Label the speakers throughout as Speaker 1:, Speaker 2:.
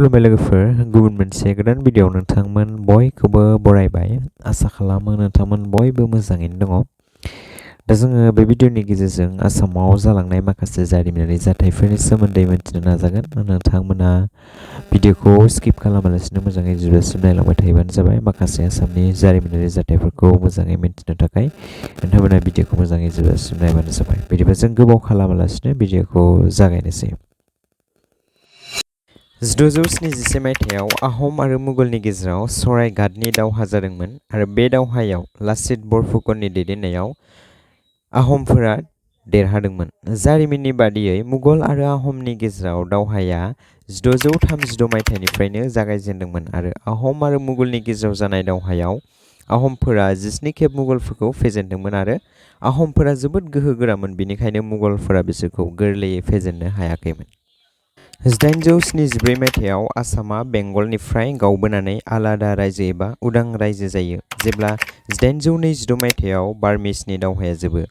Speaker 1: खुलुमबाय लोगोफोर गुबुन मोनसे गोदान भिडिअ नोंथांमोन बयखौबो बरायबाय आसा खालामो नोंथांमोन बयबो मोजाङैनो दङ दा जोङो बे भिडिअनि गेजेरजों आसामाव जालांनाय माखासे जारिमिनारि जाथायफोरनि सोमोन्दै मिथिनो नाजागोन नोंथांमोना भिडिअखौ स्किप खालामालासिनो मोजाङै जोबजासिम नायलांबाय थायोबानो जाबाय माखासे आसामनि जारिमिनारि जाथायफोरखौ मोजाङै मिथिनो थाखाय नोंथांमोना भिडिअखौ मोजाङै जोबजासिम नायबानो जाबाय बिदिबा जों गोबाव खालामालासिनो भिडिअखौ जागायनोसै 1677 मायथाइयाव आहम आरो मुगलनि गेजेराव सरायघाटनि दावहा जादोंमोन आरो बे दावहायाव लाचित बरफुकननि दैदेननायाव आहमफोरा देरहादोंमोन। जारिमिननि बादियै मुगल आरो आहमनि गेजेराव दावहाया 1632 मायथाइनिफ्रायनो जागायजेन्दोंमोन आरो आहम आरो मुगलनि गेजेराव जानाय दावहायाव आहमफोरा 17 खेब मुगलफोरखौ फेजेनदोंमोन आरो आहमफोरा जोबोद गोहोगोरामोन बेनिखायनो मुगलफोरा बिसोरखौ गोरलैयै फेजेननो हायाखैमोन। 1874 मायथाइयाव आसामा बेंगलनिफ्राय गावबोनानै आलादा रायजो एबा उदां रायजो जायो। जेब्ला 1826 मायथाइयाव बार्मिसनि दावहाया जोबो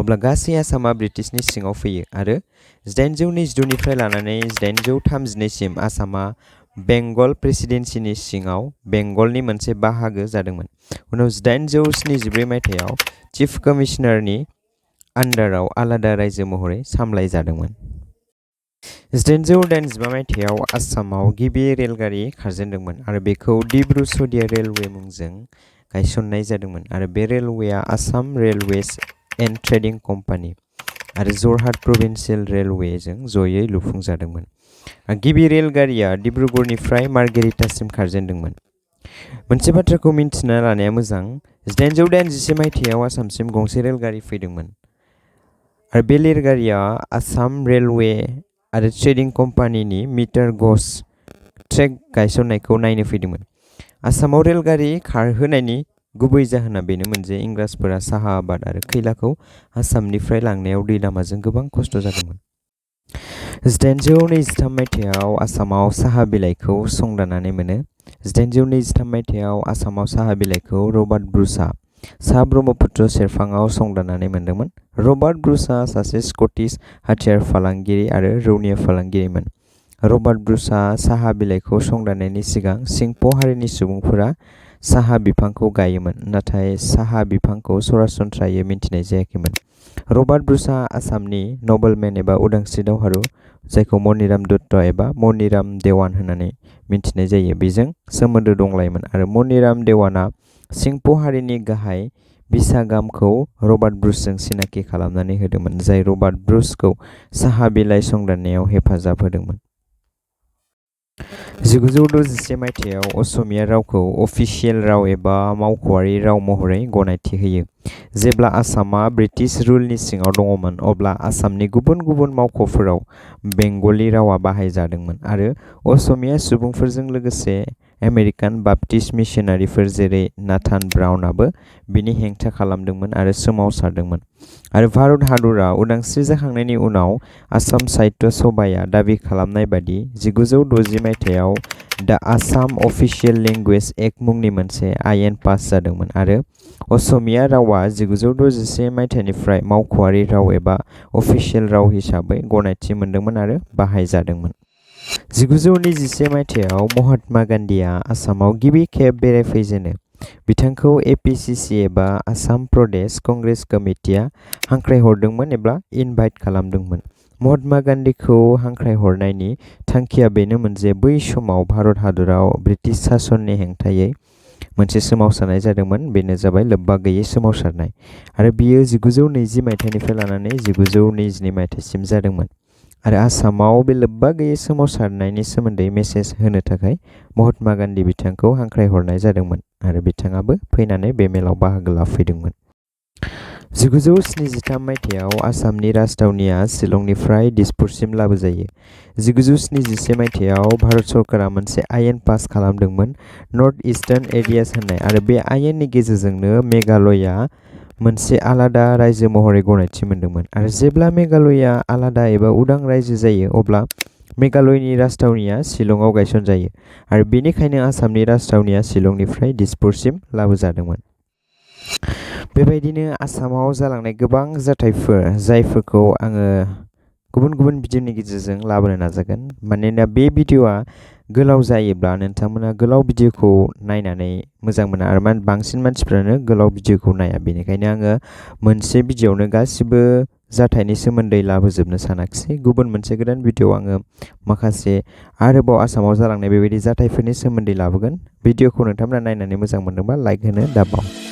Speaker 1: अब्ला गासै आसामा ब्रिटिशनि सिङाव फैयो आरो 1892 निफ्राय लानानै 1832 सिम आसामा बेंगल प्रेसिडेन्सिनि सिङाव बेंगलनि मोनसे बाहागो जादोंमोन। उनाव 1874 मायथाइयाव चिफ कमिशनारनि आन्डाराव आलादा रायजो महरै सामलायजादोंमन। 1885 मायथाइयाव आसामाव गिबि रेलगारि खारजेनदोंमोन आरो बेखौ दिब्रु-सदिया रेलवे मुंजों गायसननाय जादोंमोन आरो बे रेलवेआ Assam railways and trading company आरो जरहाट प्रभिन्सियेल रेलवेजों जयै लुफुंजादोंमोन। गिबि रेलगारिया डिब्रुगड़निफ्राय मार्गेरिटासिम खारजेनदोंमोन। मोनसे बाथ्राखौ मिन्थिना लानाया मोजां 1881 मायथाइयाव आसामसिम गंसे रेलगारि फैदोंमोन आरो बे रेलगारिया आसाम रेलवे आरो ट्रेडिं कम्पानिनि मिटार गज ट्रेक गायसननायखौ नायनो फैदोंमोन। आसामाव रेलगारि खारहोनायनि गुबै जाहोना बेनोमोन जे इंराजफोरा साहा आबाद आरो खैलाखौ आसामनिफ्राय लांनायाव दै लामाजों गोबां खस्थ' जादोंमोन। 1823 मायथाइयाव आसामाव साहा बिलाइखौ संदाननानै मोनो। 1823 मायथाइयाव आसामाव साहा बिलाइखौ रबार्ट ब्रुसआ सा ब्रह्मपुत्र सेरफाङाव संदाननानै मोनदोंमोन। रबार्ट ब्रुसआ सासे स्कटिश हाथियार फालांगिरि आरो रौनिया फालांगिरिमोन। रबार्ट ब्रुसआ साहा बिलाइखौ संदाननायनि सिगां चिंप' हारिनि सुबुंफोरा साहा बिफांखौ गायोमोन नाथाय साहा बिफांखौ सरासनस्रायै मिन्थिनाय जायाखैमोन। रबार्ट ब्रुसआ आसामनि नबेलमेन एबा उदांस्रि दावहारु जायखौ मनिराम दत्त एबा मनिराम देवान होननानै मिन्थिनाय जायो बेजों सोमोन्दो दंलायोमोन आरो मनिराम देवानआ चिंप' हारिनि गाहाय बिसागामखौ रबार्ट ब्रुसजों सिनाखि खालामनानै होदोंमोन जाय रबार्ट ब्रुसखौ साहा बिलाइ संदाननायाव हेफाजाब होदोंमोन। 1961 मायथाइयाव असमिया रावखौ अफिसियेल राव एबा मावख'आरि राव महरै गनायथि होयो। जेब्ला आसामा ब्रिटिश रुलनि सिङाव दङमोन अब्ला आसामनि गुबुन गुबुन मावख'फोराव बेंगलि रावा बाहायजादोंमोन आरो असमिया सुबुंफोरजों लोगोसे आमेरिकान बाप्टिस्ट मिशनारिफोर जेरै नाथान ब्राउनआबो बिनि हेंथा खालामदोंमोन आरो सोमावसारदोंमन। आरो भारत हादरा उदांस्रि जाखांनायनि उनाव आसाम साहित्य सभाया दाबि खालामनाय बादि 1960 मायथाइयाव दा आसाम अफिसियेल लेंगुवेज एक्ट मुंनि मोनसे आयेन पास जादोंमोन आरो असमिया रावा 1961 मायथाइनिफ्राय मावख'आरि राव एबा अफिसियेल राव हिसाबै गनायथि मोनदोंमोन आरो बाहायजादोंमोन। 1921 मायथाइयाव महात्मा गान्धीआ आसामाव गिबि खेब बेरायफैजेनो बिथांखौ एपिसिसि एबा आसाम प्रदेश कंग्रेस कमिटिया हांख्रायहरदोंमोन एबा इनभाइट खालामदोंमोन। महात्मा गान्धीखौ हांख्रायहरनायनि थांखिया बेनोमोन जे बै समाव भारत हादराव ब्रिटिश सासननि हेंथायै मोनसे सोमावसारनाय जादोंमोन बेनो जाबाय लोब्बा गैयै सोमावसारनाय आरो बियो 1920 मायथाइनिफ्राय लानानै 1922 मायथाइसिम जादोंमोन आरो आसामाव बे लोब्बा गैयै सोमावसारनायनि सोमोन्दै मेसेज होनो थाखाय महात्मा गान्धी बिथांखौ हांख्रायहरनाय जादोंमोन आरो बिथाङाबो फैनानै बे मेलाव बाहागो लाफैदोंमोन। 1973 मायथाइयाव आसामनि राजथावनिया शिलंनिफ्राय दिसपुरसिम लाबोजायो। 1977 मायथाइयाव भारत सरकारा मोनसे आयेन पास खालामदोंमोन नर्थ इस्टार्न एरियाज होननाय आरो बे आयेननि गेजेरजोंनो मेघालयआ मोनसे आलादा रायजो महरै गनायथि मोनदोंमोन आरो जेब्ला मेघालयआ आलादा एबा उदां रायजो जायो अब्ला मेघालयनि राजथावनिया शिलंआव गायसनजायो आरो बेनिखायनो आसामनि राजथावनिया शिलंनिफ्राय दिसपुरसिम लाबोजादोंमोन। बेबायदिनो आसामाव जालांनाय गोबां जाथायफोर जायफोरखौ आङो गुबुन गुबुन भिडिअनि गेजेरजों लाबोनो नाजागोन मानोना बे भिडिअआ गोलाव जायोब्ला नोंथांमोना गोलाव भिडिअखौ नायनानै मोजां मोना आरो बांसिन मानसिफ्रानो गोलाव भिडिअखौ नाया। बेनिखायनो आङो मोनसे भिडिअआवनो गासिबो जाथायनि सोमोन्दै लाबोजोबनो सानाखिसै। गुबुन मोनसे गोदान भिडिअआव आङो माखासे आरोबाव आसामाव जालांनाय बेबायदि जाथायफोरनि सोमोन्दै लाबोगोन। भिडिअखौ नोंथांमोना नायनानै मोजां मोनदोंबा लाइक होनो दाबाव।